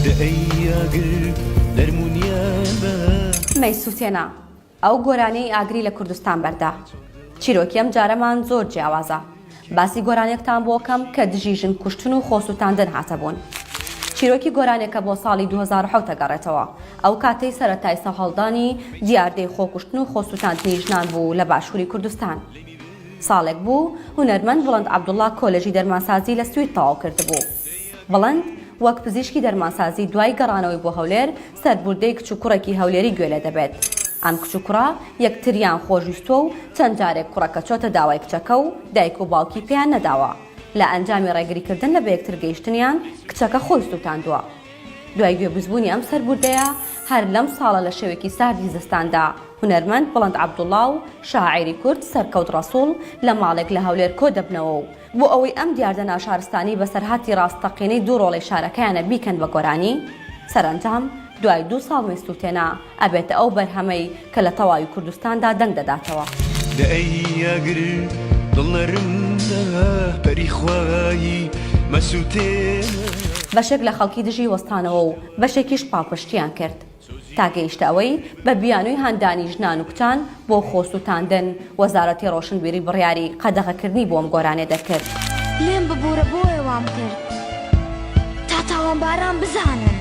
دە ئەی ئاگر نەرم و نیان بە. مەیسوتێنە ئەو گۆرانیەی ئاگری لە کوردستان بەردا. چیرۆکی ئەم جارەمان زۆر جیاوازە. باسی گۆرانیەکتان بۆ کەم کە دژی ژن کوشتن و خۆسوتاندن هاتەبوون. چیرۆکی گۆرانیەکە بۆ ساڵی 2007 ئەگەڕێتەوە، ئەو کاتەی سەرەتای سەرهەڵدانی دیاردەی خۆکوشتن و خۆسوتاندنی ژنان بوو لە باشوری کوردستان. ساڵێک بوو هونەرمەند بڵند عەبدوڵا کۆلێژی دەرمانسازی لە سوید تەواو کردبوو. بڵند وەک پزیشکی دەرمانسازی دوای گەڕانەوەی بۆ هەولێر سەربوردەی کچ و کوڕێکی هەولێری گوێ لێ دەبێت. ئەم کچ و کوڕە یەکتریان خۆشویستووە و چەند جارێک کوڕەکە چۆتە داوای کچەکە و دایک و باوکی پێیان نەداوە. لە ئەنجامی ڕێگریکردن لە بەیەکترگەیشتنیان کچەکە خۆی سووتاندووە. دوای گوێبزبوونی ئەم سەربوردەیە، هەر لەم ساڵە لە شەوێکی ساردی زستاندا، هونەرمەند بڵند عەبدوڵا و شاعیری کورد سەرکەوت ڕەسوڵ لە ماڵێک لە هەولێر کۆ دەبنەوە و بۆ ئەوەی ئەم دیاردە ناشارستانی بەسەرهاتی ڕاستەقینەی دوو ڕۆڵەی شارەکەیانە بیکەن بە گۆرانی، سەرەنجام دوای دوو ساڵ مەیسووتێنە ئەبێتە ئەو بەرهەمەی کە لە تەواوی کوردستاندا دەنگ دەداتەوە. دە ئەی ئاگر دڵ نەرم بە پەری خوایی مەسووتێنە. بەشێک لە خەڵکی دژی وەستانەوە و بەشێکیش پاڵپشتییان کرد. تا گەیشتە ئەوەی بە بیانووی هاندانی ژنان و کچان بۆ خۆسووتاندن، وەزارەتی ڕۆشنبیری بڕیاری قەدەغەکردنی بۆ ئەم گۆرانیە دەرکرد. لێم ببورە بۆیە وام کرد تا تاوانباران بزانن.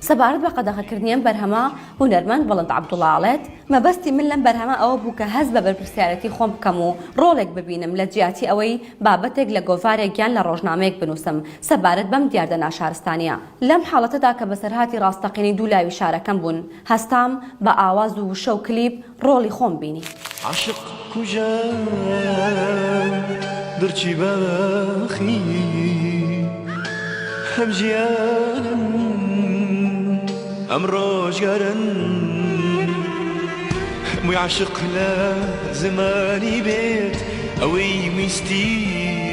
سەبارەت بە قەدەغەکردنی ئەم بەرهەمە، هونەرمەند بڵند عەبدوڵا ئەڵێت، مەبەستی من لەم بەرهەمە ئەوە بوو کە هەست بە بەرپرسیارێتی خۆم بکەم و ڕۆڵێک ببینم لە جیاتی ئەوەی بابەتێک لە گۆڤارێک یان لە ڕۆژنامەیەک بنووسم سەبارەت بەم دیاردە ناشارستانییە. لەم حاڵەتەدا کە بەسەرهاتی ڕاستەقینەی دوو لاوی شارەکەم بوون، هەستام بە ئاواز و وشە و کلیپ ڕۆڵی خۆم بینی. عەشق کوژە دڕکی باخی هەم ژیانم ئەم ڕۆژگارن موی عەشق لە زمانی بێت ئەوەی ویستی.